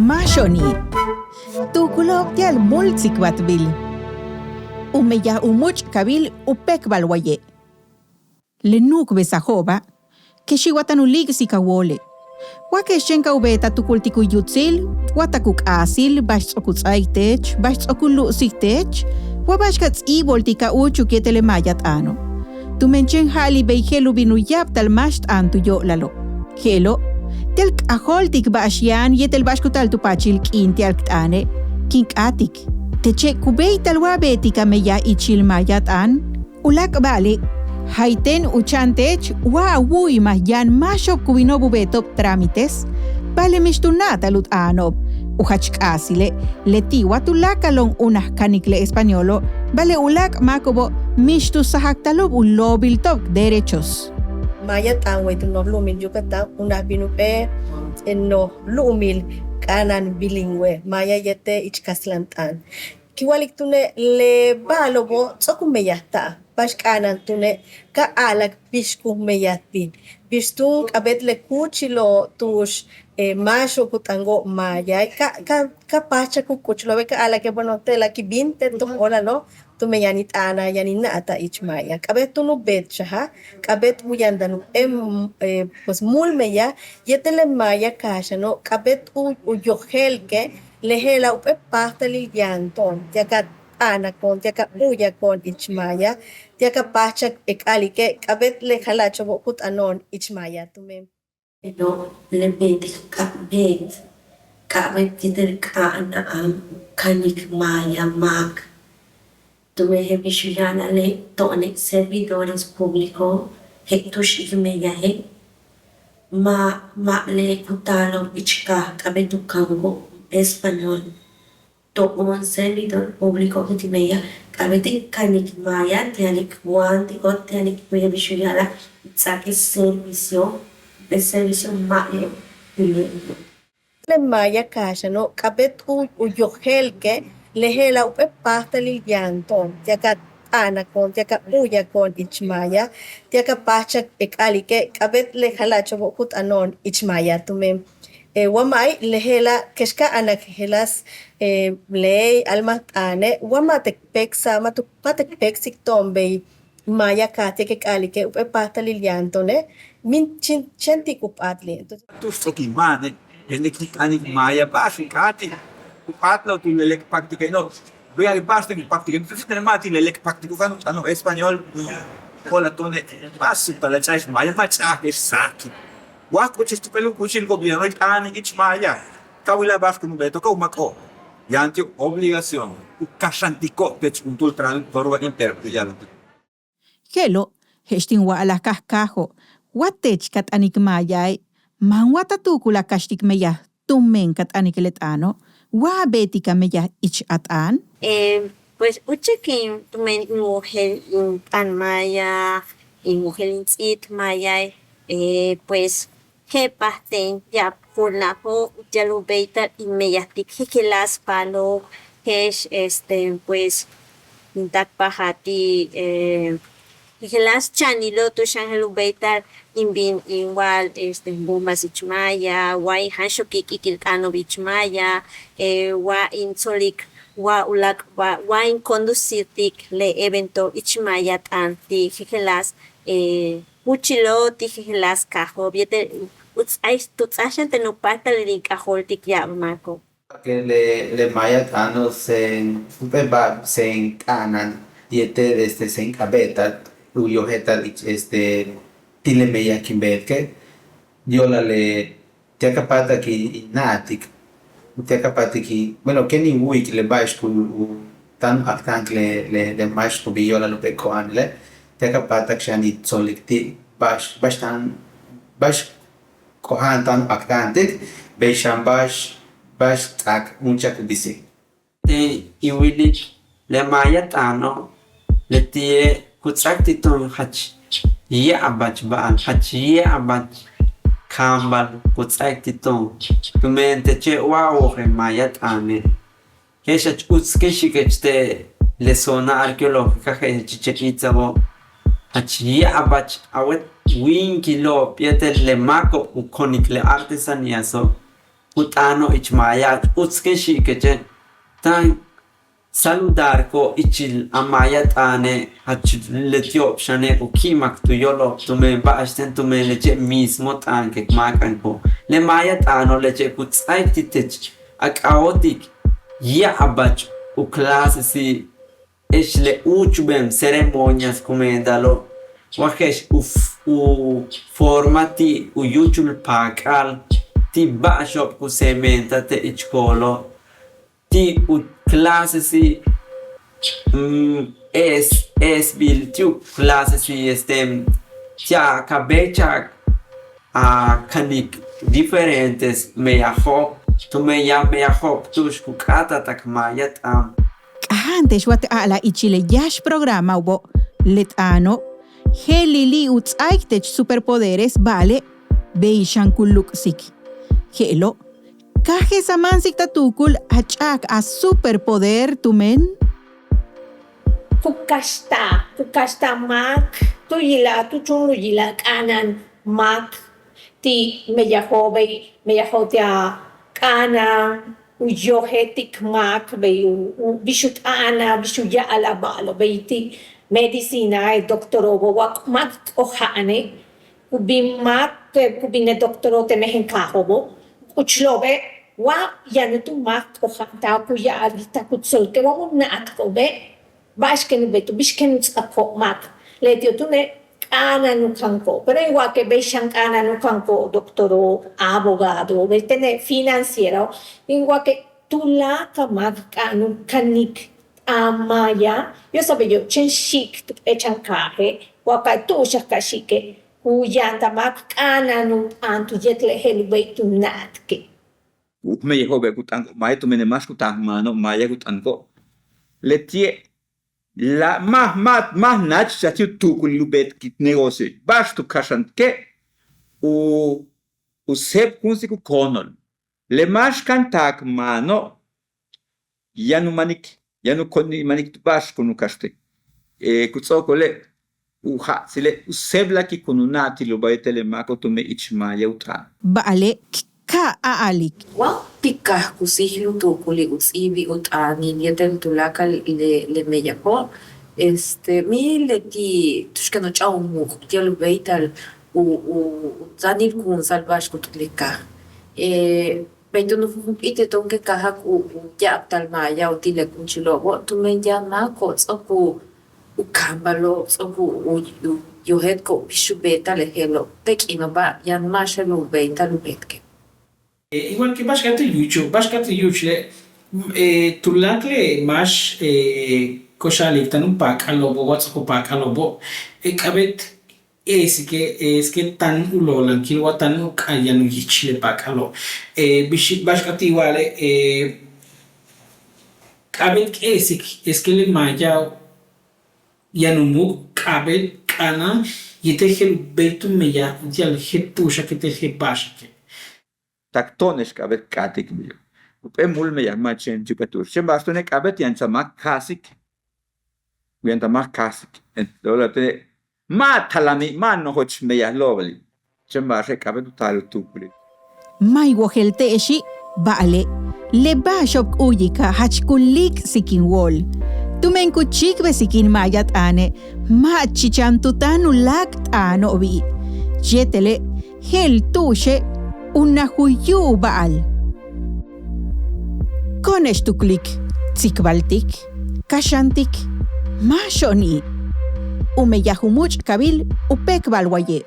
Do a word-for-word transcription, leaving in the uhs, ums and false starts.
Máaxo'oni', tuukulo'ob ti'al múul tsikbaltbil. U meyaj u múuch'kabil U péekbal waye'. Le nu'ukbesajo'oba', kexi' wa táan u líik'sik a wóole'. Wa kex chéen ka u beet a tukultik u yutsil, wa tak u k'aasil, ba'ax ts'o'ok u ts'áaik teech, ba'ax ts'o'ok u lu'usik teech, wa ba'ax ka ts'íiboltik ka úuchuk yéetel le maaya t'aano'. Tumen chéen ja'ali' bey je'el u bin u ya'abtal máax t'aan tu yo'olalo'. Je'elo', ti'al k'ajóoltik ba'ax yaan yéetel ba'ax ku taal tu paachil k'iin ti'al k t'aane', kin k'áatik. Teche' ku béeytal wa a beetik a meyaj ichil maaya t'aan. U láak' ba'ale', jayten u chan teech wa a wu'uymaj yaan máaxo'ob ku bino'ob u beeto'ob trámites, ba'ale' mix tu na'atal u t'aano'ob. U jach k'aasile', leti' wa tuláakalo'on unaj kanik le españolo', ba'ale' u láak' máako'obo' mix tu sajaktalo'ob u loobilto'ob derechos. Maaya t'aan way tu noj lu'umil Yucatán unaj bin jump'éel noj lu'umil k'a'ana'an bilingüe, maaya yéetel ich kastlan t'aan. Kin wa'alik túune' le ba'alo'obo' ts'o'ok u meyajta'al, ba'ax k'a'ana'an túune' ka a'ala'ak bix ku meyajtbil, bix túun k'a'abéet le kúuchilo'ob tu'ux máaxo'ob ku t'aano'ob maaya, ka, ka, ka páajchak u k'uchulo'obe' ka a'ala'ake' bueno te'ela' kin bin te' tu óolalo', tumen yaan in t'aanal yaan in na'atal ich maaya. K'a'abéet túun u beetchajal, k'a'abéet u yantal jump'éel pues múul meyaj yéetel le maaya kaaxano', k'a'abéet u, u yojéelike' le je'ela' jump'éel páajtalil yaan to'on ti'al ka t'aanako'on, ti'al ka u'uyako'on ich maaya, ti'al ka páajchak k a'alike' k'a'abéet le jala'acho'obo' ku t'aano'on ich maaya tumen. Le beetik k'a'abéet, k'a'abéet yéetel k'a'ana'an kanik maaya máak. Tumen je'el bix u ya'ala'ale' to'one' servidores público, je'el tu'ux ik meyaje', ma', ma' le ku taalo'ob ich kaaj k'a'abéet u kaniko'ob español. To'on servidor público ik meyaj k'a'abéet in kanik maaya, ti'al in wáantiko'ob, ti'al in, je'el bix u ya'ala'al, ts'áak servicio, le servicio ma' le Le maaya kaaxano' k'a'abéet u, u yojéelike' le je'ela' jump'éel páajtalil yaan to'on ti'al ka t'aanako'on, ti'al ka u'uyako'on ich maaya, ti'al ka páajchak k a'alike' k'a'abéet le jala'acho'obo' ku t'aano'on ich maaya tumen wa ma'i' le je'ela' kex ka anak jejeláas ley, a'almajt'aane', wa ma' t péeksa'al, ma' t, ma' t péeksik to'on bey maaya kaaj ti'al k a'alike' jump'éel páajtalil yaan to'one', míin chéen, chéen ti' ku p'áatli'. Tu'ux ts'o'ok in máane', je'el k t'anik maaya ba'ax in k'áatik, ku p'áatlo'ob ti' le le' k páaktike' no'. Bey a le ba'axten ku p'áaktike' no', tu'ux ma' ti' le le' k páaktike' u k'áat u t'aano'ob español. Jo'olal to'one' ba'ax suuktal a ch'a'aje'ex maaya, ma' ch'a'aje'ex sáakil. Wa k'uchix tu p'éel u kúuchil gobierno t'aan ich maaya, ka wilaj ba'ax kun u beeto'ob u máako'ob. Yaan ti' u obligación u kaxantiko'ob teech juntúul traductor wa intérprete ya'ala'al. Je'elo', je'ex tin wa'alaj kajkaajo', wa teech ka t'anik maayae', máan wa ta tuukul a kaxtik meyaj tumen ka t'anik le t'aano', wa a beetik a meyaj ich a t'aan. Pues úuchak in tumen in wojel in t'aan maaya, in wojel in ts'íibt maayae', pues je'el páajten ya'ab ju'unajo' uti'al u béeytal in meyajtik jejeláas paaloo', je'ex este pues in táakpajal ti' jejeláas cha'anilo' tu'ux xan je'el u béeytal in bin in wa'al este buumas ich maaya, wa in jan xokik ikil t'aano'ob ich maaya, wa in tsolik wa uláak' wa, wa in conducirtik le evento ich maaya t'aan ti' jejeláas kúuchilo', ti' jejeláas kaajo'ob yéetel u ts'áaik, tu ts'áaik xan ten u páajtalil in k'ajóoltik ya'ab máako'ob. Le, le maaya t'aano' sen jump'éel ba'al sen k'a'ana'an yéetel este sen k'a'abéetal u yojéeltal este ti' le meyaj kin beetike', yo'olal le ti'al ka páatak in na'atik, ti'al ka páatak in, bueno, kéen in wu'uyik le ba'ax ku táan u ajt'anik le, le, le máax ku bin yo'olal jump'éel k'oja'anile', ti'al ka páatak xan in tsolik ti' ba'ax, ba'ax táan, ba'ax k'oja'an táan u ajt'antik, bey xan ba'ax, ba'ax ts'áak úunchak u bisik. Te' in wilik le maaya t'aano', leti'e' ku ts'áak ti' to'on jach ya'abach ba'al, jach ya'abach kaambal ku ts'áak ti' to'on, tumen teche' wa a wojel maaya t'aane', je'ex jach uts kin xi'ikech te' le zona arqueológica je'ex jach ichil iits'abo', jach ya'abach a wéet wíinikilo'ob yéetel le máako'ob u konik le artesaníaso'. ku t'aano' ich maaya, uts ken xi'ikeche'. Táan saludarko'ob ichil a maaya t'aane', jach leti'ob xane' ku ki'imak tu yóolo'ob tumen ba'axten, tumen leche' mismo t'aan k máakanko'ob. Le maaya t'aano' leche' ku ts'áaik ti' teech a k'ajóoltik ya'abach u clasesi', je'ex le úuchben ceremonias ku meenta'alo', wa je'ex u, u forma ti' u yúuchul paak'al ti' ba'axo'ob ku semeenta'al te' ich koolo', ti' u clasesi', mm, e'es, e'esbil ti' u clasesi', este, ti'al ka béeychaj a kanik diferentes meyajo'ob, tumen yaan meyajo'ob tu'ux ku k'áata'al tak maaya t'aan. K'aja'an te'ex wa t a'alaj ichil le yáax programao'obo', le t'aano' je'elili' u ts'áaik teech superpoderes, ba'ale' bey xan ku luk'sik. Je'elo', ka je'es a máansik ta tuukul a ch'a'ik a superpoder tumen ku kaxta'al, ku kaxta'al máak, tu yilaj, tu chúunul u yilaj k'a'ana'an máak ti' meyajo'ob, bey meyajo'ob ti' a k'a'ana'an u yojéeltik máak bey u, bix u t'aanal, bix u ya'alal ba'alo'ob, bey ti' medicina, e doctoro'obo', wa máak k'oja'ane' ku bin máak, ku bin e doctoro'ob te' mejen kaajo'obo', k'uchlo'obe' wa yaan u máak k'oja'an, táan u ya'alik, táan u tsolike' wa u na'atiko'obe' ba'ax ken u beeto', bix ken u ts'aako'ob máak. Leti'ob túune' k'a'ana'an u kanko'ob, pero in wa'alike' bey xan k'a'ana'an u kanko'ob doctoro'ob, abogado'ob, bey tene' financierao'ob, in wa'alike' tuláakal máak k'a'ana'an u kanik t'aan maaya, yo'osal beyo' chéen xi'ik tu p'éechal kaaje', wa ka tu'uxak ka xi'ike' ku yantal máak k'a'ana'an u t'aan tu yéetel je'el u béeytal u na'atike'. U meyajo'obe' ku t'aniko'ob maaya tumen máax ku taal máano'ob maaya ku t'aniko'ob. Leti'e' la ma' ma' ma' náach ti' u tuukulil u beetik negocio, ba'ax tu kaxantike' u u séebkunsik u koonol. Le máax kan taak máano' yaan u manik, yaan u konik manik tu ba'ax kun u kaxtik. Ku ts'o'okole' u jats'ile' u séeblakil kun u na'atil u béeytal le máako' tumen ich maaya u t'aan. Ba'ale' k a'alik. Wa ti' kaaj ku síijil u tuukulil u ts'íibil u t'aanil yéetel tuláakal le meyajo', este, míin leti' tu'ux ken u ch'a'ik u muuk' uti'al u béeytal u u tsáanilkunsa'al ba'ax ku tuklil kaaj. Bey túun u jump'íitil to'on ke káajak u ya'abtal maaya uti'al le kúuchilo'obo' tumen yaan máako'ob ts'o'ok u kaambalo'ob ts'o'ok u yojéeltiko'ob bix u beeta'al le je'elo', te' k'iino'oba' yaan máax je'el u beeta'al u beetike'. Igual que ba'ax k'a'abéet u yúuchul, ba'ax k'a'abéet u yúuchule', tuláakal le máax ko'ox a'alik táan u paak'alo'obo' wa ts'o'ok u paak'alo'obo', k'a'abéet k e'esike' es que táan u loolankil wa táan u k'a'ayan u yich le paak'alo'. Bix ba'ax k'a'abéet in wa'ale', k'a'abéet k e'esik es que le maayao' yaan u muuk' k'a'abéet k'a'ana'an yéetel je'el u béeytal u meyaj uti'al je'el tu'uxake' yéetel je'el ba'axake'. Tak to'one'ex k'a'abéet k k'áatik beyo'. Jump'éel múul meyaj ma' chéen chu'up'éel tu'ux, chéen ba'ax túune' k'a'abéet yanchaj máak káajsik. Yanchaj máak káajsik. Leti'e' ma' talamil ma' nojoch meyaj lo'obalil. Chéen ba'axe' k'a'abéet u taal u tuukulil. Ma' in wojel te'exi', ba'ale' le ba'axo'ob k u'uyika' jach ku líik'sik in wóol. Tumen ku chíikbesik in maaya t'aane' ma' chichan tu táan u láak' t'aano'obi'. Yéetele' je'el tu'uxe' unaj u yu'uba'al. Ko'one'ex tuklik, tsikbaltik, kaxantik, máaxo'oni'. U meyaj u múuch'kabil u péekbal waye'.